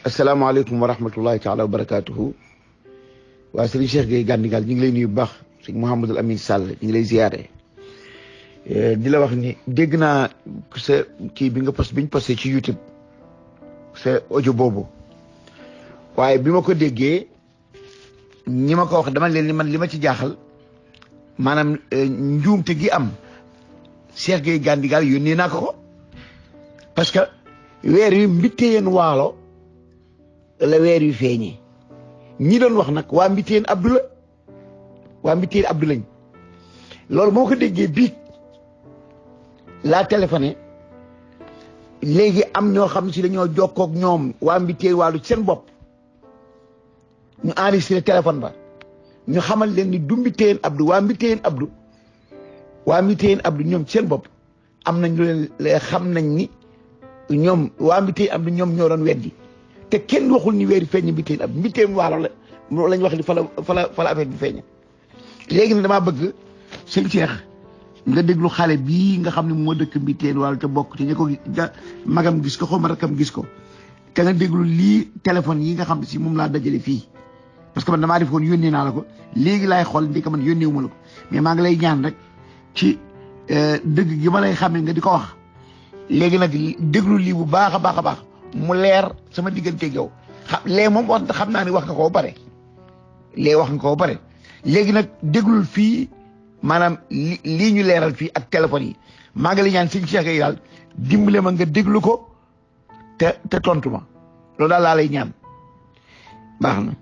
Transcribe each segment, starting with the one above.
asalaamaaleykum wa rahmatullahi taala wa barakaatuhu. waa sëriñ Cheikh Gueye Gandigal ñu ngi lay nuyu bu baax sëñ Mouhamadul Amin Sall ñu ngi lay ziyaare di la wax ni dégg naa sa kii bi nga post biñ posté ci YouTube sa audio boobu waaye bi ma ko déggee ñi ma ko wax dama leen ni man li ma ci jaaxal maanaam njuumte gi am Cheikh Gueye Gandigal yónnee naa ko parce que weer yu mbittéyeen waalo la weer yu feeñee ñi doon wax nag waa mbittéyeen Abdou la waa mbittéyeen Abdou lañ loolu moo ko déggee biig laa téléphoné léegi am ñoo xam si dañoo jokkook ñoom waa mbittéyeen waalo seen bopp ñu enregistré téléphone ba ñu xamal leen ni du mbittéyeen Abdou waa mbittéyeen Abdou ñoom seen bopp am nañ lu leen xam nañ ni ñoom waa mbittéyeen Abdou ñoom ñoo doon weddi te kenn waxul ni weeri feeñ mbittéyeen Abdou mbittéyeen waalo la lañ wax ni fa la affaire bi feeñ léegi nag damaa bëgg sëñ Cheikh nga déglu xale bii nga xam ne moo dëkk mbittéyeen waalo te bokk te ñu ko magam gis ko xaw ma rakam gis ko te nga déglu lii téléphone yi nga xam ne si moom laa dajale fii parce que man damaa defoon yónnee naa la ko léegi laay xool ndika man yónnee wu ma la ko mais maa ngi lay ñaan rek ci dëgg gi ma lay xam ne nga di ko wax léegi nag déglu lii bu baax a baax a baax mu leer sama digganteeg yow lee moom wax xam naa ni wax nga ko ba pare wax nga ko ba pare léegi nag déglul fii maanaam lii ñu leeral fii ak téléphone yi maa ngi lay ñaan sëñ Cheikh Gueye daal dimbale ma nga déglu ko te tontu ma loolu daal laa lay ñaan baax na.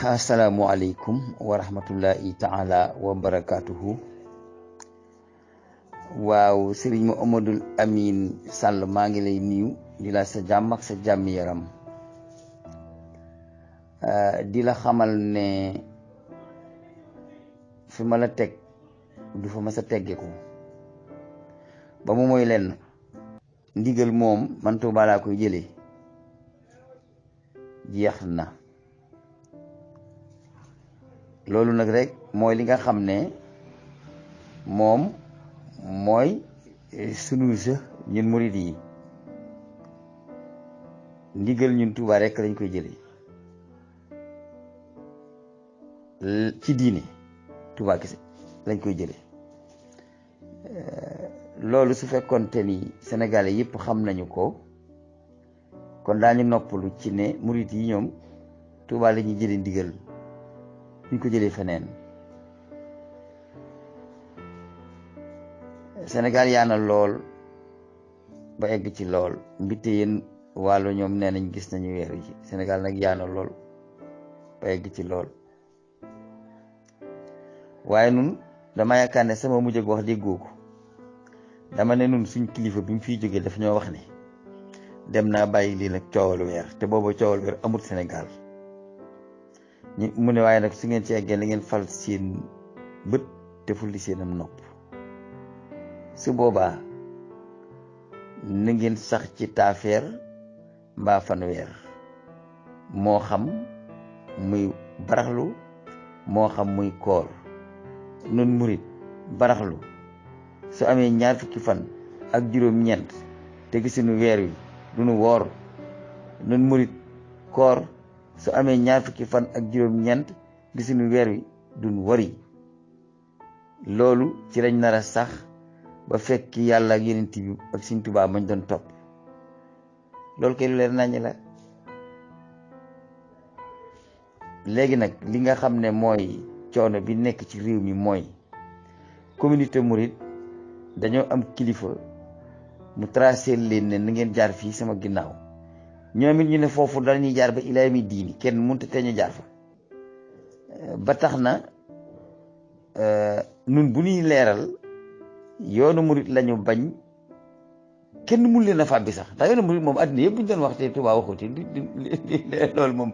asalaamualeykum wa rahmatullahi taala wa barakaatuhu. waaw Serigne Mouhamadul Amin Sall maa ngi lay nuyu di la sa jàmm ak sa jàmm yaram di la xamal ne fi ma la teg du fa ma sa teggeeku ba mu mooy lenn ndigal moom man Tuubaa laa koy jëlee jeex na loolu nag rek mooy li nga xam ne moom mooy sunu sa ñun murid yi ndigal ñun Tuubaa rek lañ koy jëlee ci diine Tuubaa kese lañ koy jëlee loolu su fekkoonte ni sénégalais yëpp xam nañu ko kon daañu noppalu ci ne murid yi ñoom Tuubaa la ñuy jëlee ndigal ñu ko jëlee feneen Sénégal yaa na lool ba egg ci lool mbittéyeen waalo ñoom nee nañ gis nañu weer yi Sénégal nag yaa na lool ba egg ci lool waaye nun dama yaakaar ne sama mujj ak wax déggoo ko dama ne nun suñ kilifa bi mu fiy jógee daf ñoo wax ne dem naa bàyyi lii nag coowal weer te booba coowal weer amul Sénégal mu ne waaye nag su ngeen ci eggee na ngeen fal seen bët te fulli seenam nopp su boobaa na ngeen sax ci taafeer mbaa fanweer moo xam muy baraxlu moo xam muy koor nun murit baraxlu su amee 20 fukki fan ak juróom-ñeent te gisuñu weer wi duñu woor nun murit koor su amee 20 fukki fan ak juróom-ñeent gisuñu weer wi duñu wari loolu ci lañ nar a sax ba fekk yàlla ak yeneen bi ak Sëñ Tuubaa mañ doon topp loolu kay lu leer nañu la léegi nag li nga xam ne mooy coono bi nekk ci réew mi mooy communauté mouride dañoo am kilifa mu tracé leen ne na ngeen jaar fii sama ginnaaw ñoom it ñu ne foofu dañuy jaar ba ilaa mi diini kenn mënut te ñu jaar fa ba tax na nun bu ñuy leeral yoonu murit lañu bañ kenn mun leen a fàbbi sax ndax yoonu murit moom àddina yëpp bu ñu doon wax te Tuubaa waxuti loolu moom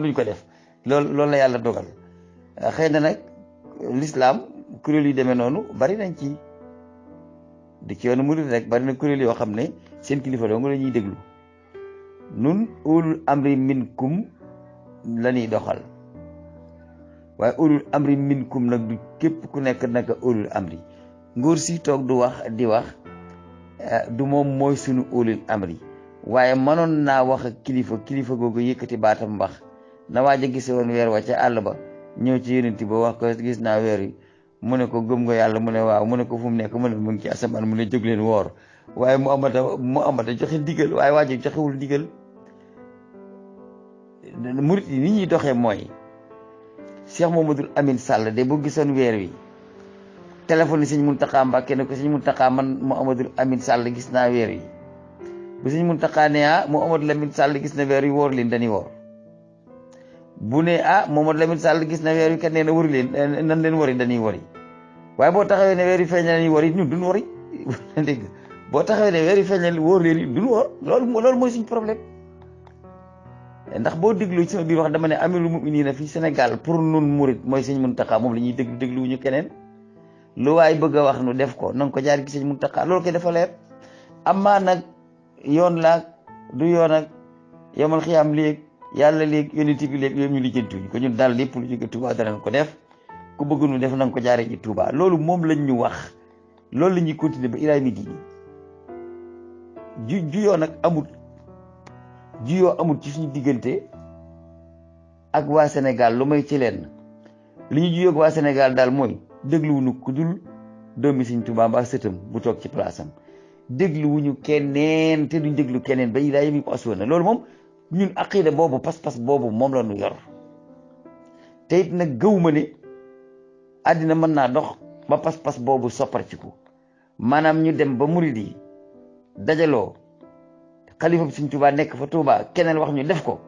duñ ko def loolu la yàlla dogal xëy na nag l'islam kuréel yu demee noonu bari nañ ci di ci yoonu murit rek bari na kuréel yoo xam ne seen kilifa dong la ñuy déglu nun ulul amri minkum la ñuy doxal waaye ulul amri minkum nag du képp ku nekk naka ulul amri nguur si toog di wax du moom mooy sunu ulul amri waaye mënoon naa wax ak kilifa googu yëkkati baatam mbax na waaj a gise woon weer wa ca àll ba ñëw ci yonent ba wax ko gis naa weer yi mu ne ko gëm nga yàlla mu ne waaw mu ne ko fu mu nekk mu ne mu ngi ci asamaan mu ne jóg leen woor waaye mu amata joxe ndigal waaye waaj joxewul ndigal. murit yi ni ñuy doxee mooy Cheikh Mamadou Amine Sall de bu gisoon weer wi téléphone yi sëñ Muntaxa Mbàkke ne ko sëñ Muntaxa man Mouhamadou Amine Sall gis naa weer wi bu sëñ Muntaxa ne Mouhamadou Amine Sall gis na weer wi wóor leen dañuy woor bu ne Mouhamadou Amine Sall gis na weer wi kat nee na wari leen nan leen wari dañuy wari waaye boo taxawee ne weer wi feeñ na dañuy wari ñun duñ wari dégg boo taxawee ne weer wi feeñ na wóor leen duñ woor loolu mooy suñ problème. ndax boo déglu ci sama biir wax dama ne amirul mu'minin fii Sénégal pour nun murit mooy sëñ Muntaxa moom la ñuy dégluwuñu keneen lu waay bëgg a wax nu def ko na nga ko jaar gi sëñ Muntaxa loolu koy dafa leer amaa nag yoon laag du yoon ak yomal xiyaam léeg yàlla léeg yonent bi léeg yooyu ñu lijjantiwuñu ko ñun daal lépp lu jóge Touba danañ ko def ku bëgg nu def na nga ko jaaree ci Touba loolu moom lañ ñu wax loolu la ñuy continuer ba ilaa mi diini juyoo nag amul juyoo amul ci suñu diggante ak waa Sénégal lu may ci leen li ñu juyoo ak waa Sénégal daal mooy dégluwuñu ku dul doomi Sëñ Tuubaa mbaa sëtam bu toog ci place am dégluwuñu keneen te duñ déglu keneen ba ilaa yemi ko aswana loolu moom ñun aqida boobu pas-pas boobu moom la ñu yor te it nag gëwuma ne àddina mën naa dox ba pas-pas boobu sopparciku maanaam ñu dem ba murid yi dajaloo xalifa bi Sëñ Tuubaa nekk fa Tuubaa keneen wax ñu def ko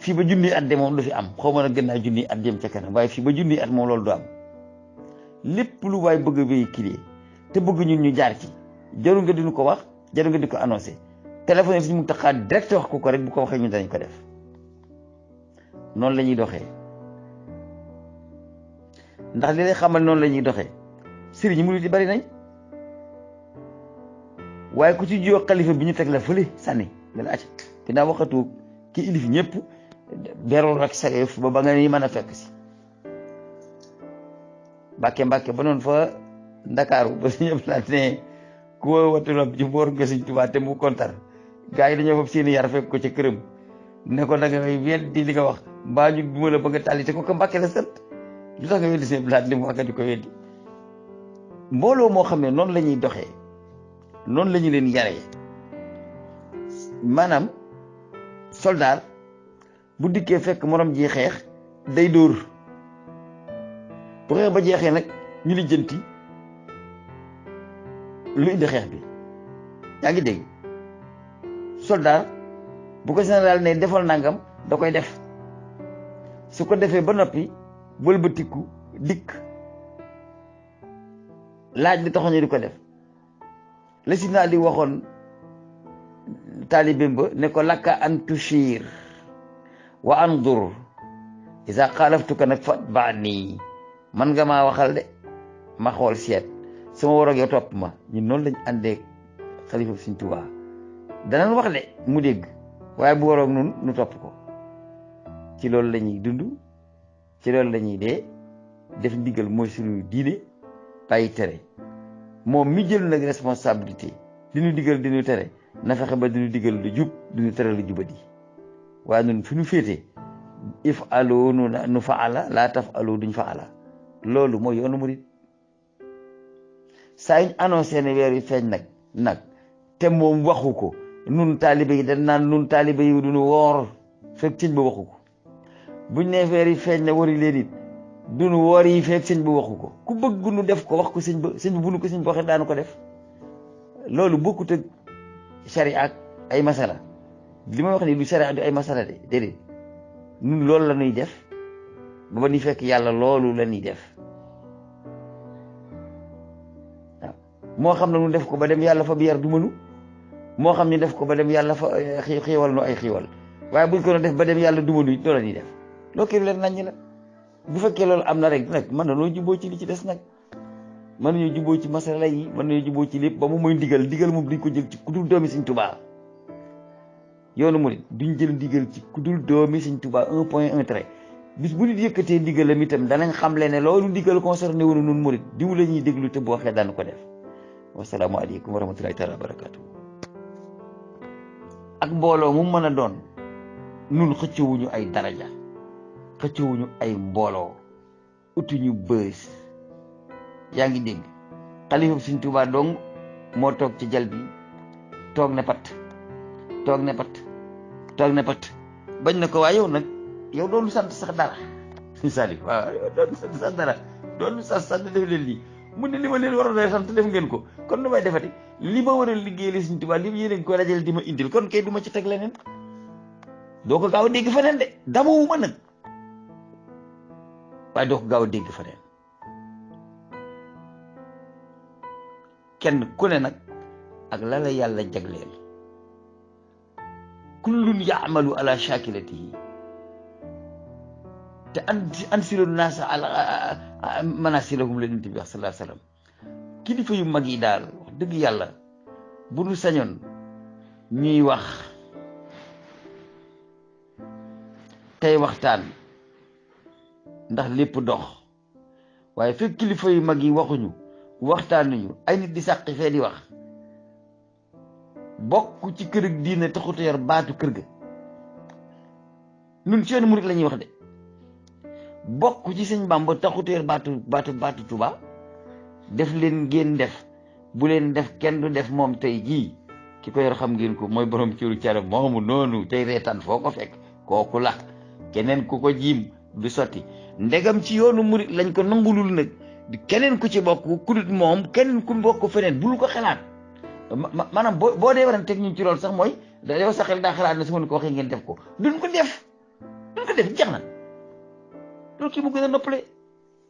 fii ba junni at de moom du fi am xaw ma na gën naa junni at jëm ca kanam waaye fii ba junni at moom loolu du am lépp lu waay bëgg a véhiculer te bëgg ñun ñu jaar ci jarul nga dinu ko wax jarul nga di ko annoncé téléphone yi Sëñ Muntaxa direct wax ko rek bu ko waxee ñun dañ ko def noonu la ñuy doxee ndax li lay xamal noonu la ñuy doxee sëriñ mu di bari nañ waaye ku ci jiyoo xalifa bi ñu teg la fële sànni nga la acc dinaa waxatu ki ilif ñëpp berol rek sa yëf ba nga ni mën a fekk si mbàkke ba noonu fa ndakaaru ba su ñëpp laat ne ku watulab ci boor nga Sëñ Tuubaa te mu kontar gars yi dañoo fab seeni yar fekk ko ca këram ne ko da nga weddi li nga wax mbaa ñu duma la ba nga tàlli te ko mbàkke la sant lu tax nga weddi seen blaat li mu wax nga di ko weddi mbooloo moo xam ne noonu la ñuy doxee noonu la ñu leen yaree maanaam soldaar bu dikkee fekk morom ji xeex day dóor bu xeex ba jeexee nag ñu lijjanti lu indi xeex bi yaa ngi dégg soldaar bu ko général ne defal nangam da koy def su ko defee ba noppi wëlbatiku dikk laaj li taxoon ñu di ko def la si naa li waxoon taalibim ba ne ko lakka an tushir wa andur isa xaalaftuka nag fat baa nii man nga maa waxal de ma xool seet sama waroog yow topp ma ñun noonu lañ àndee xalifa Sëñ Tuubaa danañ wax de mu dégg waaye bu waroog nun nu topp ko ci loolu la ñuy dund ci loolu la ñuy dee def ndigal mooy suñu diine bàyyi tere moom mi jël nag responsabilité di ñu digal di ñu tere na fexe ba di ñu digal lu jub di ñu tere lu jubadi waaye ñun fi ñu féete if aloo nu faala laa taf aloo duñ faala loolu mooy yoonu murit saa yuñ annoncé ne weer wi feeñ nag te moom waxu ko nun taalibe yi dañ naan nun taalibe yi duñu woor fekk sëñ ba waxu ko buñ ne weer yi feeñ na wari leen it duñu woor yi fekk sëñ ba waxu ko ku bëgg nu def ko wax ko sëñ ba bu nu ko sëñ ba waxee daanu ko def loolu bokkut ak sharia ak ay masala li may wax ni du sharia du ay masala de déedéet nun loolu la ñuy def ba ni fekk yàlla loolu la ñuy def waaw moo xam ne nu def ko ba dem yàlla fa bi yar du mënu moo xam ñu def ko ba dem yàlla fa xiiwal nu ay xiiwal waaye buñ ko def ba dem yàlla du mënu it loolu la ñuy def loo kii leen naññi la bu fekkee loolu am na rek nag mën na noo juboo ci li ci des nag mën nañoo juboo ci masala yi mën nañoo juboo ci lépp ba mu mooy ndigal moom duñ ko jël ci ku dul doomi Sëñ Tuubaa yoonu murit duñ jël ndigal ci ku dul doomi Sëñ Tuubaa 1.1 bis bu nit yëkkatee ndigalam itam danañ xamle ne loolu ndigal concerné wunu nun murit diw la ñuy déglu te bu waxee daan ko def wasalaamu aleykum wa rahmatullahi taala wa barakatuh ak mbooloo mu mën a doon nun xëccewuñu ay daraja xëccewuñu ay mbooloo utuñu bës yaa ngi dégg xalifa Sëñ Tuubaa dong moo toog ci jal bi toog ne pat toog ne pat toog ne pat bañ na ko waa yow nag yow doonu sant sax dara Salif waaw yow doonu sant sax dara doonu sant def leen lii mu ne li ma leen waroon a sant def ngeen ko kon nu may defati li ma war a liggéey li Sëñ Tuubaa li yéen ko dajale di ma indil kon kay du ma ci teg leneen doo ko gaaw a dégg feneen de damawuma nag waaye doo ko gaaw a dégg feneen kenn ku ne nag ak la la yàlla jagleel kullun yaamalu ala shakilatihi te ansiru naasa ala manasilahum la nit bi wax sallallahu alayhi wasallam kilifa yu mag yi daal wax dëgg yàlla bu nu sañoon ñuy wax tey waxtaan ndax lépp dox waaye fekk kilifa yu mag yi waxuñu waxtaanuñu ay nit di sàqi fee di wax bokk ci kër ak diine taxuta yor baatu kër ga nun seen murit la ñuy wax de bokk ci Sëñ Bàmba taxuta yor baatu Tuubaa def leen ngeen def bu leen def kenn du def moom tey jii ki ko yor xam ngeen ko mooy borom ciru cara moomu noonu tey reetaan foo ko fekk kooku la keneen ku ko jiim du sotti ndegam ci yoonu murit lañ ko nangulul nag keneen ku ci bokk ku dut moom keneen ku bokk feneen bul ko xalaat maanaam boo dee waran teg ñu ci loolu sax mooy da yow sa xel daa xalaat ne su ma ko waxee ngeen def ko duñ ko def jeex na loolu kii mu gën a noppale